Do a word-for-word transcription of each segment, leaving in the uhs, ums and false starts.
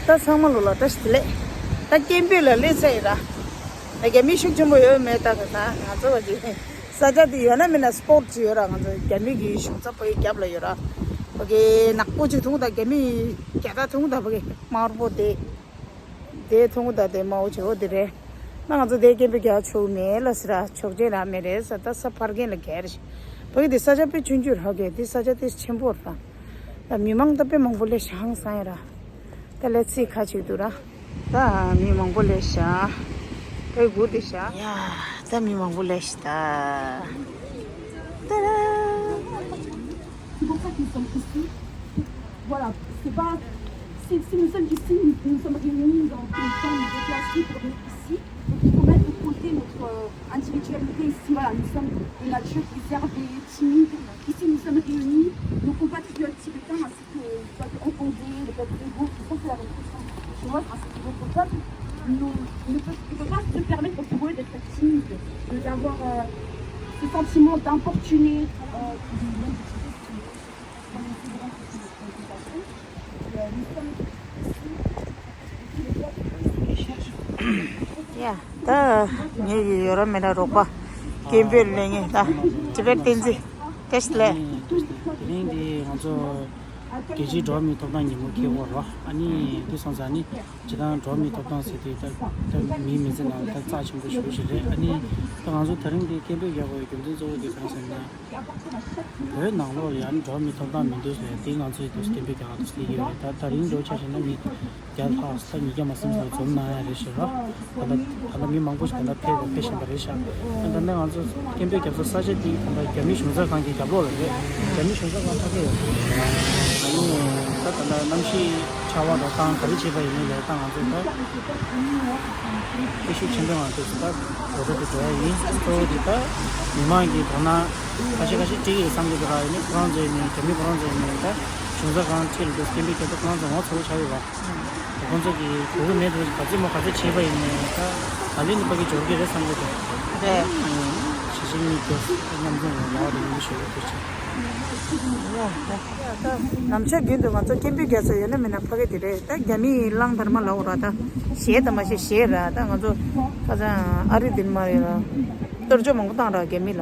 ད་ཚང་མ་ལོ་ལ་བཀྲ་ཤིས་བདེ་ལེགས། ད་སྐད་འབོད་ལ་སླེབས་ཚར་ཡིན་ར། ད་རྒྱ་མི་ཤུགས་ཆེན་པོ་ཡོད་མེད་ད་ག་ད་ང་ཚོ་བ་གི་ས་ཆ་དེ་ཡོད་ན་མེད་ན་སི་པོར་ཊི་ཅིག་ཡོད་ར། ང་ཚོ་རྒྱ་མི་གི་གཞུང་ཚབ་བ་གི་རྒྱབ་ལ་ཡོད་ར། བ་གི་ནག་པོ་ཅིག་མཐོང་ད་རྒྱ་མི་རྒྱ་སྟག་མཐོང་ད་བ་གི་དམར་པོ་དེ། དེ་མཐོང་ད་དེ་དམར་པོ་ཆེ་བོ་དེ་རེད། ན་ང་ཚོ་དེ་སྐད་འབོད་རྒྱག་ཆོག་མེད་ལ་ཟེར་ར། ཆོག་མཆན་རག་མེད་རེད་ཟེར། ད་ས་ཕར་རྒན་ལ་རྒྱག་རེད། བ་གི་དེ་ས་ཆ་དཔེ་ཆུང་ཆུང་ར། གི་དེ་ས་ཆ་དེ་ཆེན་པོ་ར། ད་མི་མང་ད་དཔེ་མང་པོ་སླེབས་ཤག་ཧང་སང་ཡ་ར། ད་ལས་ཚིག་ཁ་ཅིག་འདུག་ར། ད་མི་མང་པོ་སླེབས་ཤག་དཔེ་སྒུག་བསྡད་ཤག་ཡ། ད་མི་མང་པོ་སླེབས་ཤག་ད། ད་ར། C'est pour ça que nous sommes ici. Voilà, c'est pas. Si, si nous sommes ici, nous, nous sommes réunis dans une chambre de classe pour venir ici. Donc il faut mettre de côté notre euh, individualité ici. Voilà, nous sommes de nature réservée, timide. Ici, nous sommes réunis, nos compatriotes tibétains, ainsi que le peuple oppondé, le peuple ouïghour, qui sont la répression chinoise, ainsi que d'autres peuples, nous, ne peut, ne peut pas se permettre pour eux d'être timides, de, d'avoir euh, ce sentiment d'importuner. Euh, ཡ། ད་ངེད་ཀྱི་ཡོ་རོབ་མི་ནག་རོགས་པ་སྐད་འབོད་ལས་ངེས་ད་ཏི་བེད་བསྟན་འཛིན་བཀྲ་ཤིས་བདེ་ལེགས། དེ་རིང་འདི་ང་ཚོ་རྒྱལ་སྤྱིའི་འགྲོ་བ་མིའི་ཐོབ་ཐང་ཉིན་མོ་འཁེལ་བ་རོ། ཨ་ནི་འདི་སོང་ཙང་ནི་སྤྱིར་བཏང་འགྲོ་བ་མིའི་ཐོབ་ཐང་ཟེར་དུས་ད་ད་མིའི་མི་ཚེ་ནང་ལ་ད་རྩ་ཆེན་པོ་ཞེ་པོ་ཞིག་རེད། ཨ་ནི་ད་ང་ཚོ་དེ་རིང་འདི་སྐད་འབོད་རྒྱག་དགོས་པའི་རྒྱུ་མཚན་གཙོ་བོ་དེ་གང་ཟེར་ན། བོད་ནང་ལོགས་ལ་ཡང་འགྲོ་བ་མིའི་ཐོབ་ཐང་མི་འདུག་ཟེར་ཡ་དེ་ང་ཚོའི་དུས་སུ་སྐད་འབོད་རྒྱག་འདུག་ཟེར་གྱི་ཡོད་རེད། ད་ད་རིང་འགྲོ་ཆ་བཞག་ན་མི་བརྒྱ་ལྷག་ས་ཉིས་བརྒྱ་མ་ཟིན་ཙམ་འཛོམས་གནང་ཡ་རེད་ཤག་རོ། ད་ལྟ་ད་ལྟ་མི་མང་པོ་ཞིག་ད་ལྟ་ཕེབས་ཕེབས་བཞིན་པ་རེད་ཤག་ད་ལྟ་ང་ཚོ་སྐད་འབོད་རྒྱབ་ས་ས་ཆ་དེ་ད་ལྟ་རྒྱ་མི་གཞུང་ཚབ་ཁང་གི་རྒྱབ་ལོགས་ལ་རེད། རྒྱ་མི་གཞུང་ཚབ་ཁང་ཕ་གི་ཡོད་རེད། ཨ་ནི་ད་ད་ལྟ་གནམ་གཤིས་ཆར་པ་དང་གཏམ་ག་རེ་བྱས་པ་ཡིན་ནའི་ལས་ད་ང་ཚོ་ད་སྐད་ཤུགས་ཆེན་པོའི་ངང་དུ་ད་འགྲོ་གྲབས་དེ་འགྲོ་ཡ་ཡིན། གཙོ་བོ་དེ་ད་མི་མང་གི་དོ་སྣང་ཁ་ཤས་ཁ་ཤས་སྤྲད་ཀྱི་རེད་བསམ་གྱི་འདུག་ར། ཡིན་ནའི་ཁོ་རང་ཚོ་ཡིན་ནའི་རྒྱ་མི་ཁོ་རང་ཚོ་ཡིན་ནའི་ད་གཞུང་ཚབ་ཁང་འཁྲིས་ལ་འདུག་སྐད་འབོད་རྒྱབ་དུས་ཁོ་རང་ཚོ་ངོ་ཚ་པོ་ཆགས་ཡོད་པ། ཁོ་ཚོ་གིས་དགོས་ཀྱི་མེད་དུ་ག་ཚོད་མོ་ག་ཚོད་བྱས་པ་ཡིན་ནའི་ད་ད་ལན་ནི་ཕ་གི་འབྱོར་གྱི་རེད་བསམ་གྱི་འདུག་རེད། ཞི་ཞི་གཉིས་ཀྱི་མཉམ་འཛོམས་ཡོང་ཡག་རེད་ཡིན་ཞུ་རྒྱུ་དེ་བྱས། ནམ་ཞག་རྒྱུན་དུ་ང་ཚོ་སྐད་འབོད་རྒྱག་ས་ཡོད་ན་མེད་ན་ཕ་གི་དེ་རེད། ད་རྒྱ་མིའི་གླང་དར་མ་ལབ་ར། ད་གཞས་དང་མ་གཞས་གཞས་ར། ད་ང་ཚོ་ཁ་སང་ཨ་རི་དེ་མ་རེད་ར། གཏོར་བཅོས་མང་པོ་བཏང་ར་རྒྱ་མི་ལ།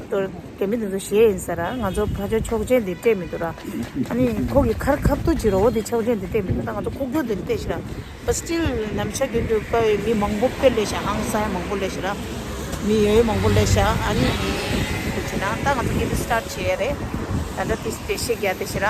གཏོར་རྒྱ་མི་དེ་ཚོ་གཞས་ཡིན་ས་ར། ང་ཚོ་ཕར་ཕྱོགས་ཆོག་མཆན་དེ་སྤྲད་མི་འདུག་ར། ཨ་ནི་ཁོ་གི་ཁར་ཁ་ཐུག་ཅིག་རོ་བོ་དེ་ཆོག་མཆན་དེ་སྤྲད་མི་འདུག་ད་ང་ཚོ་ཁུག་ཀྱོག་དེ་ལ་བལྟས་ཤི་ར། But still ནམ་ཞག་རྒྱུན་དུ་དཔའ་བའི་མི་མང་པོ་དཔེ་སླེབས་ཤག་ཧང་སང་ཡ་མང་པོ་སླེབས་ཤག་ར། མི་ཡོད་ཡོད་མང་པོ་སླེབས་ཤག་ཨ་ནི་དེ་བྱས་ན་ད་ང་ཚོ་སྐད་འབོད་སི་ཊར་ཊི་བྱེད་ཡ་རེད། ད་ལྟ་དེ་དེ་ཤེས་རྒྱ་དེ་ཤི་ར།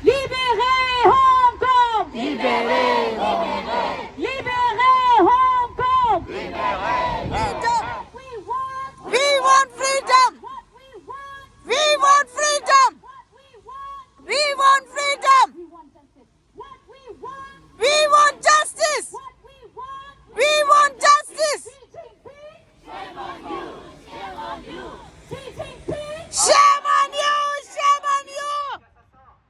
Libérez Hong Kong! Libérez Hong Kong! Libérez Hong Kong! Libérez Hong Kong! Freedom! We want We want freedom! What we want! We want freedom! What we want! We want freedom! We want justice! We want justice! What we want! We want justice! Xi Jinping! Shame on you! Shame on you!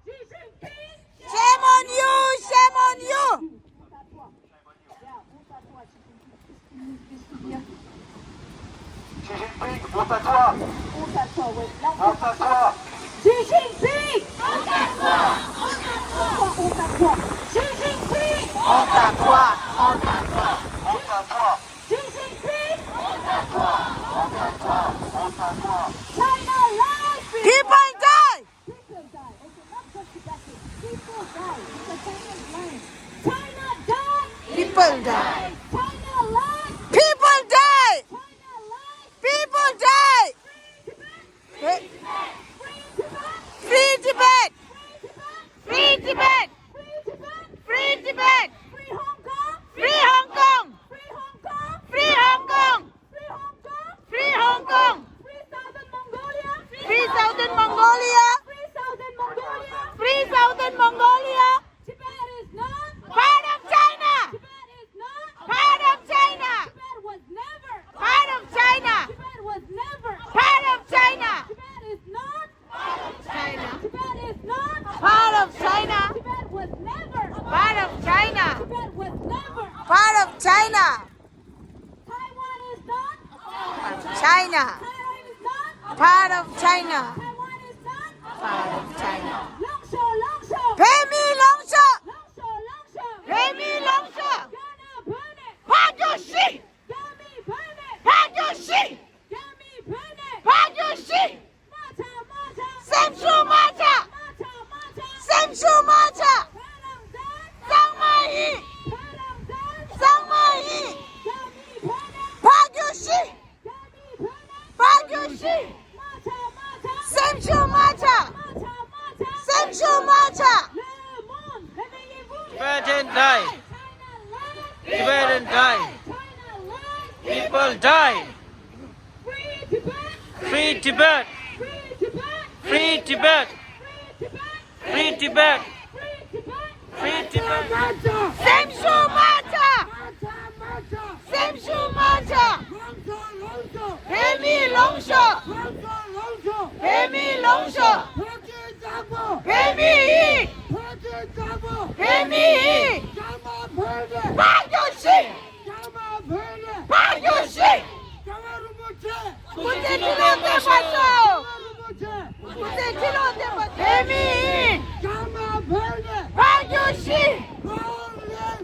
Xi Jinping! Shame on you! Shame on you! Xi Jinping, honte à toi! Honte à toi, ouais. Là, honte à toi! Xi Jinping! Honte à toi! Honte à toi! Xi Jinping! Honte à toi! Honte à toi! Honte à toi! Xi Jinping! Honte à toi! Honte à toi! Honte à toi! China lies! People die! People die. Okay, not just Tibetan. People die. Because China is lying. China die. People die. China lies. People die. China lies. People die. Free Tibet. Free Tibet. Free Tibet. Free Tibet. Free Tibet. Free Hong Kong. Free Hong Kong. Free Hong Kong. Free Hong Kong. Free Hong Kong! Free Hong Kong! Free Southern Mongolia! Free Southern Mongolia! Free Southern Mongolia! Tibet is not part of China! Tibet is not part of China! Tibet was never part of China! Tibet was never part of China! Tibet is not part of China! Tibet is not part of China! Tibet was never part of China! Tibet was never part of China! Taiwan is not China. Taiwan is not part of China. Taiwan is not part of China. Longshore, Longshore. Pay me ཤུགས་མ་ཆག་གཙང་མ་ཡིན། གཙང་མ་ཡིན། ཕར་རྒྱུགས་ཤིག་ཕར་རྒྱུགས་ཤིག་སེམས་ཤུགས་མ་ཆག་སེམས་ཤུགས་མ་ཆག Tibetan die! Tibetan die! People die! Free Tibet! Free Tibet! Free Tibet! Free Tibet! སེམས་ཤུགས་མ་ཆག་སེམས་ཤུགས་མ་ཆག་བོད་མི་ལོངས་ཤོག་བོད་མི་ལོངས་ཤོག་བོད་མི་ཡིན། བོད་མི་ཡིན། ཕར་རྒྱུགས་ཤིག་ཕར་རྒྱུགས་ཤིག་རྒྱལ་བ་རིན་པོ་ཆེ། སྐུ་ཚེ་ཁྲི་ལོ་བརྟན་པར་ཤོག་རྒྱལ་བ་རིན་པོ་ཆེ། སྐུ་ཚེ་ཁྲི་ལོ་བརྟན་པར། བོད་མི་ཡིན། རྒྱལ་བ་བོད་ནས། ཕར་རྒྱུགས་ཤིག Long live!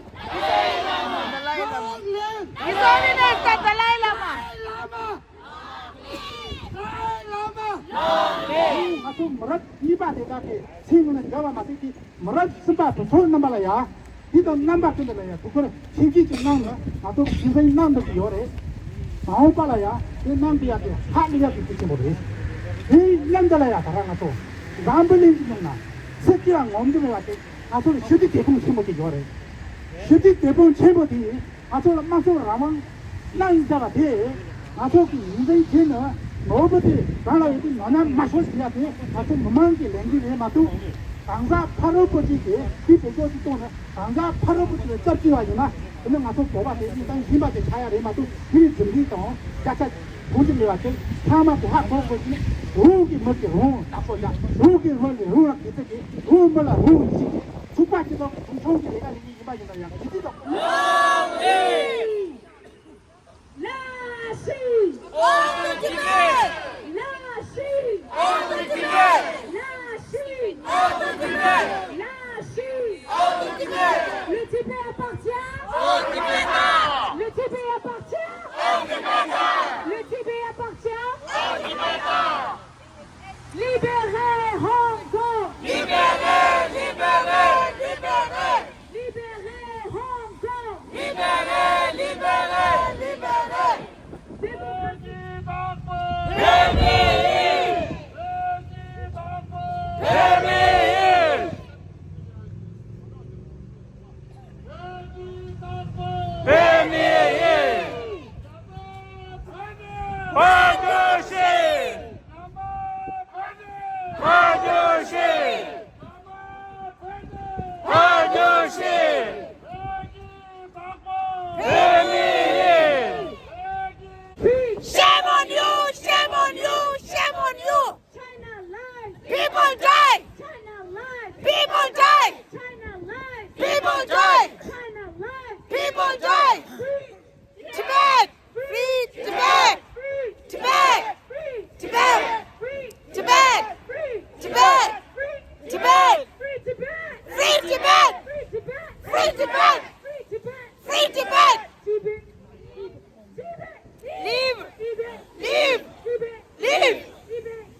Long live! His Holiness the Dalai Lama! Dalai Lama! Dalai Lama! ང་ཚོ་མི་རབས་གཉིས་པ་དེ་དག་གི་ཚེ་སྔོན་ལ་འགལ་བ་མ་ཟད་ཀྱི་མི་རབས་གསུམ་པ་བུ་ཚོ་རྣམ་པ་ལ་ཡ། འདི་དང་རྣམ་པ་ཀུན་ཏུ་ལ་ཡ་ཐུགས་ཁུར་ཆེན་པོ་ཅིག་གནང་ནས་ང་ཚོ་རྒྱུན་འཛིན་གནང་འདོད་ཀྱི་ཡོད་རེད། མ་འོངས་པ་ལ་ཡ་དེ་གནང་དགོས་ཡ་དེ་ཧ་ལས་ཡ་གི་ཐུགས་ཆེན་པོ་རེད། དེའི་མཉམ་དུ་ལ་ཡ་ད་ར་ང་ཚོ་འཛམ་བུ་གླིང་གི་ནང་ན་སྲིད་ཀྱི་ཡ་ངོམ་དུ་མེད་པ་དེ་ང་ཚོ་ལ་ཞི་བདེ་སྡེ་དཔུང་ཆེན་པོ་ཅིག་ཡོད་རེད། ཞི་བདེ་སྡེ་དཔུང་ཆེན་པོ་དེ། ང་ཚོ་ལ་དམངས་གཙོ་རང་དབང་གནང་ཡིན་ཟེར་བ་དེ། ང་ཚོ་གི་ཡིན་ཟིན་དེ་ནི་ནོར་བུ་དེ་རང་ལ་ཡོད་དུས་ནོར་ན་མ་ཤོར་ཟེར་ཡ་དེ་ང་ཚོ་མི་མང་གི་ལས་འགུལ་རེད་མ་གཏོགས། གང་ཟག་ཕ་རོལ་པོ་ཅིག་གིས་དེ་བེད་སྤྱོད་ཅིག་གཏོང་ནས་གང་ཟག་ཕ་རོལ་པོ་ཅིག་ལ་སྐྱབས་བཅོལ་བ་ཡིན་ན། དེ་ནི་ང་ཚོ་བོད་པ་དེ་ཡིན་ཙང་ཡིན་པ་དེ་ཆགས་ཡ་རེད་མ་གཏོགས། དེ་ནི་རྒྱུ་མཚན་དང་བརྒྱ་ཆ་དགུ་བཅུ་མེད་པ་དེ་ཚང་མ་དེ་ཧ་གོ་དགོས་ཀྱི། རང་གི་མི་གི་རང་བདག་པོ་བྱ། རང་གི་རང་ལ་རང་ལ་གུས་བརྩི་གི། རང་མི་ལ་རང་ཡིད་ཆེས་ཀྱི་ཚོགས་པ་སྤྱི་ཚོགས་ཀྱི་གྲོང་ཆུང་གི་ལས་ཀ་ལས་ཀྱི་ཡིན་པ་ཡིན་ན་ཡང་ཡིད་ཆེས་དང་། La Chine! Hors du Tibet! La Chine! Hors du Tibet! La Chine! Hors du Tibet! La Chine! Hors du Tibet! Le Tibet appartient aux Tibétains! Le Tibet appartient aux Tibétains! Le Tibet appartient aux Tibétains! Libérez Hong Kong! Libérez, libérez, libérez! Libérez Hong Kong! Libérez, libérez, libérez! Démocratie! Shame on you! Shame on you! Shame on you! China lies! People die! China lies! People die! China lies! People die! China lies! People die! Free Tibet! Free Tibet! Free Tibet! Free Tibet! Free Tibet! Free Tibet! Free Tibet! Free Tibet! Free Tibet! Free Tibet! Free Tibet! Free Tibet! Tibet! Leave! Leave! Leave!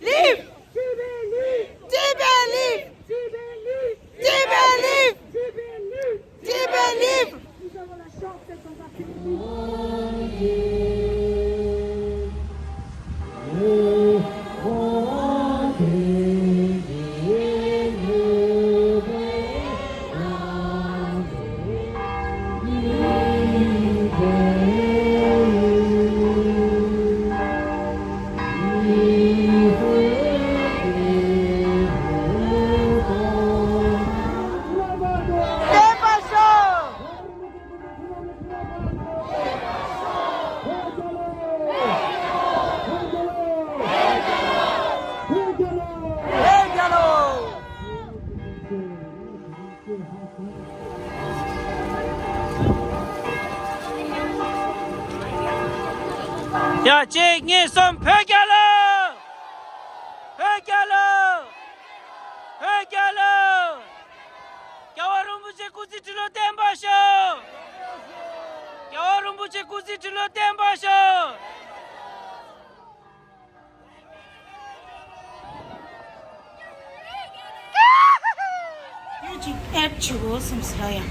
Leave! Tibet leave! Tibet leave! Tibet leave! Tibet leave! Nous avons la chance d'être dans un pays. ཡ། གཅིག་གཉིས་གསུམ། བོད་རྒྱལ་ལོ། བོད་རྒྱལ་ལོ། བོད་རྒྱལ་ལོ། རྒྱལ་བ་རིན་པོ་ཆེ་སྐུ་ཚེ་ཁྲི་ལོ་བརྟན་པར་ཤོག་རྒྱལ་བ་རིན་པོ་ཆེ་སྐུ་ཚེ་ཁྲི་ལོ་བརྟན་པར་ཤོག་ཨེཌ་བྱེད་དགོས་བསམ་སྲིད་ར་ཡ།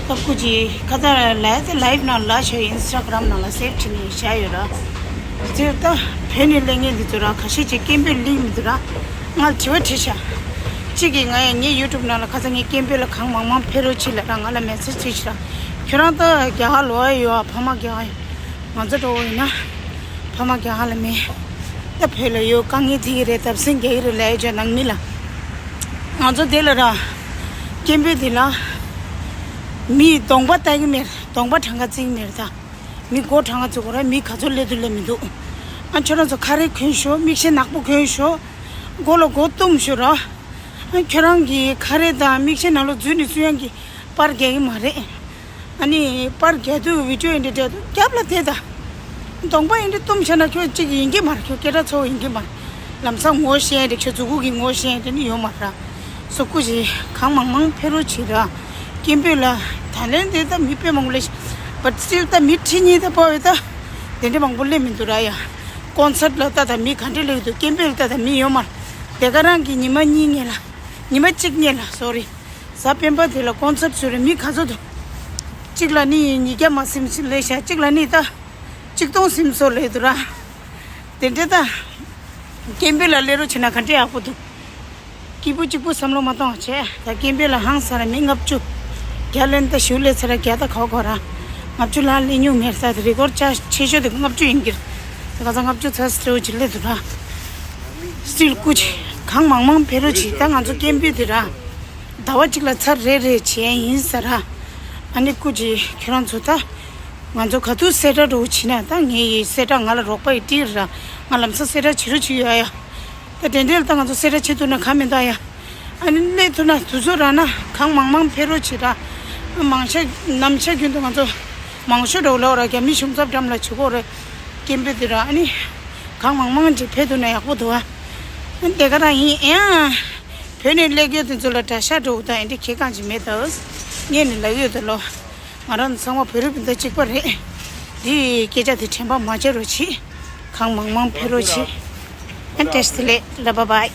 ད་སྐུ་མཁྱེན་ཁ་ཏ་ལའི་ཏེ་ལའིབ་ནང་ལ་ཤོ་ཨིན་སི་ཊ་གྷ་རམ་ནང་ལ་སེབ་བྱེད་ནས་བཞག་ཡོད་ར། དེར་ད་བོད་ནས་སླེབས་མཁན་འདི་ཚོ་ར་ཁ་ཤས་ཅིག་སྐད་འབོད་གླེང་མི་འདུག་ར། ང་ལ་དྲི་བ་དྲིས་ཤག་གཅིག་གིས་ང་ཡ་ངའི་ཡུ་ཊུབ་ནང་ལ་ཁ་སང་ངའི་སྐད་འབོད་ལ་གང་མང་མང་ཕེབས་རོགས་བྱེད་ལབ་ར་ང་ལ་མེ་སེ་ཇི་བྲིས་ཤག་ཁྱོད་རང་ད་རྒྱ་གར་ལོག་ཡ་ཡོད་ཨ། ཕ་མ་རྒྱ་གར་ཡོད། ང་ཚོ་འགྲོ་བ་ཡིན་ན་ཕ་མ་རྒྱ་གར་ལ་མེད། ད་བོད་ལ་ཡོད། དཀའ་ངལ་འཕྲད་ཀྱི་རེད། བརྡབ་གསིག་རྒྱག་གི་རེད་ལབ་ཡ་ཅོ་ནང་མི་ལ། ང་ཚོ་དེ་ལ་ར་སྐད་འབོད་དེ་ལ་མིའི་གདོང་པ་ལྟ་གི་མེད། གདོང་པ་གྲངས་ཀ་བརྩི་གི་མེད་ད། མི་མགོ་གྲངས་ཀ་བརྩི་དགོས་ར། མི་ག་ཚོད་སླེབས་འདུག་སླེབས་མི་འདུག་ཨ་ཁྱོད་རང་ཚོ་ཁ་རས་གོན་ཤོག་མིག་ཤེལ་ནག་པོ་གོན་ཤོག་མགོ་ལ་མགོ་བཏུམ་ཤོག་ར། ཨ་ཁྱོད་རང་གི་ཁ་རས་དང་མིག་ཤེལ་ནང་ལོགས་འཛུལ་ནས་སུ་ཡང་གིས་པར་རྒྱག་གི་མ་རེད། ཨ་ནི་པར་རྒྱག་དུས་བི་ཌི་ཡོ་ཨེ་འདྲ་སྤྲད་དུས་རྒྱབ་ལ་བལྟས་ད། གདོང་པ་ཨེ་འདྲ་བཏུམ་བྱས་ན་ཁྱོད་གཅིག་ཡིན་གྱི་མ་རེད། ཁྱོད་སྐད་གྲགས་ཚ་བོ་ཡིན་གྱི་མ་རེད། ལམ་སང་ངོ་ཤེས་ཡ་དེ། ཁྱོད་མཛུ་གུ་གིས་ངོ་ཤེས་ཡ་དེ་ནི་ཡོད་མ་རེད། སོ་སྐུ་མཁྱེན་གང་མང་མང་ཕེབས་རོགས་བྱེད་ར། སྐད་འབོད་ལ་ད་ལན་དེ་ད་མི་དཔེ་མང་པོ་སླེབས་ཤག་བཊ་སི་ཊིལ་ད་མི་ཁྲི་གཉིས་ད་པོ་ཡོད་ད། དེ་འདྲ་མང་པོ་སླེབས་མི་འདུག་ར་ཡ། ཀོན་སར་ཊི་ལ་ད་ད་མི་ག་འདྲ་སླེབས་འདུག་སྐད་འབོད་ལ་ད་ད་མི་ཡོད་མ་རེད། དེ་ག་རང་གི་ཉི་མ་གཉིས་སྔོན་ལ། ཉི་མ་གཅིག་སྔོན་ལ་སོ་རི། གཟའ་སྤེན་པ་དེ་ལ་ཀོན་སར་ཊི་བཟོས་རེད། མི་ག་ཚོད་འདུག་གཅིག་ལ་ནི་ཉིས་བརྒྱ་མ་ཟིན་ཞིག་སླེབས་ཤག་གཅིག་ལ་ནི་ད་གཅིག་སྟོང་ཟིན་སོང་སླེབས་འདུག་ར། དེ་འདྲ་ད། སྐད་འབོད་ལ་སླེབས་རོགས་བྱས་ན་ག་འདྲ་ཡག་པོ་འདུག་སྐྱིད་པོ་གཅིག་པོ་བསམ་བློ་མ་གཏོང་བ་བྱས། ད་སྐད་འབོད་ལ་ཧང་སང་ར་མི་ལྔ་བཅུ། བརྒྱ་ལོན་ད་ཞུ་ལས་ཚར་ར་བརྒྱ་ད་ག་བ་གོ་ར། ལྔ་བཅུ་ལ་སླེབས་མྱོང་མེད་ས་དེ། རེ་སྐོར་ཆ་ཆེ་ཤོས་དེ་ལྔ་བཅུ་ཡིན་གྱི་རེད། ད་ག་ཚ་ལྔ་བཅུ་ཚ་སི་སྤྲེའུ་ཅིག་སླེབས་འདུག་ར། སི་ཊིལ་སྐུ་མཁྱེན་གང་མང་མང་ཕེབས་རོགས་བྱེད། ད་ང་ཚོ་སྐད་འབོད་དེ་ར་ཟླ་བ་གཅིག་ལ་ཚར་རེ་རེ་བྱས་ཡིན་ས་ར། ཨ་ནི་སྐུ་མཁྱེན་ཁྱོད་རང་ཚོ་ད་ང་ཚོ་ག་དུས་གསལ་བསྒྲགས་འདྲ་བོ་བྱེད་ན། ད་ངའི་གསལ་བསྒྲགས་ང་ལ་རོགས་པ་ཡི་སྤྲད་ར། ང་ལམ་སང་གསལ་བསྒྲགས་བྱེད་རོགས་བྱེད་ཡོད་ཨ་ཡ། ད་དེ་འདྲའི་ལ་ད་ང་ཚོ་གསལ་བསྒྲགས་བྱེད་ཐུབ་ན་གང་མི་འདུག་ཨ་ཡ། ཨ་ནི་སླེབས་ཐུབ་ན་དུས་ཚོད་རག་ན་གང་མང་མང་ཕེབས་རོགས་བྱེད་ར། མང་ཤ་ནམ་ཞག་རྒྱུན་དུ་ང་ཚོ་མང་ཤོས་འགྲོ་ལོག་ར་རྒྱ་མི་གཞུང་ཚབ་འགྲམ་ལ་བྱེད་དགོས་རེད། སྐད་འབོད་དེ་ར། ཨ་ནི་གང་མང་མང་ཅིག་ཕེབས་ཐུབ་ན་ཡག་པོ་འདུག་ཨ། ཨ་ནི་དེ་ག་རང་ཡིན་ཡང་། བོད་ནས་སླེབས་ཡོད་དེ་ཚོ་ལ་གྲྭ་ཤག་འགྲོ་དང་ཨེ་འདྲ་ཁྱེད་གང་ཅིག་མེད་དོ། ངས་ནི་ལབ་ཡོད་དོ་ལོ། ང་རང་ཚང་མ་བོད་རིགས་སྤུན་ཟླ་གཅིག་པ་རེད། འདི་སྐད་ཆ་དེ་དྲན་པ་མ་བརྗེད་རོགས་གྱིས། གང་མང་མང་ཕེབས་རོགས་གྱིས། ཨ་བཀྲ་ཤིས་བདེ་ལེགས་ལ། བཱའི་བཱའི།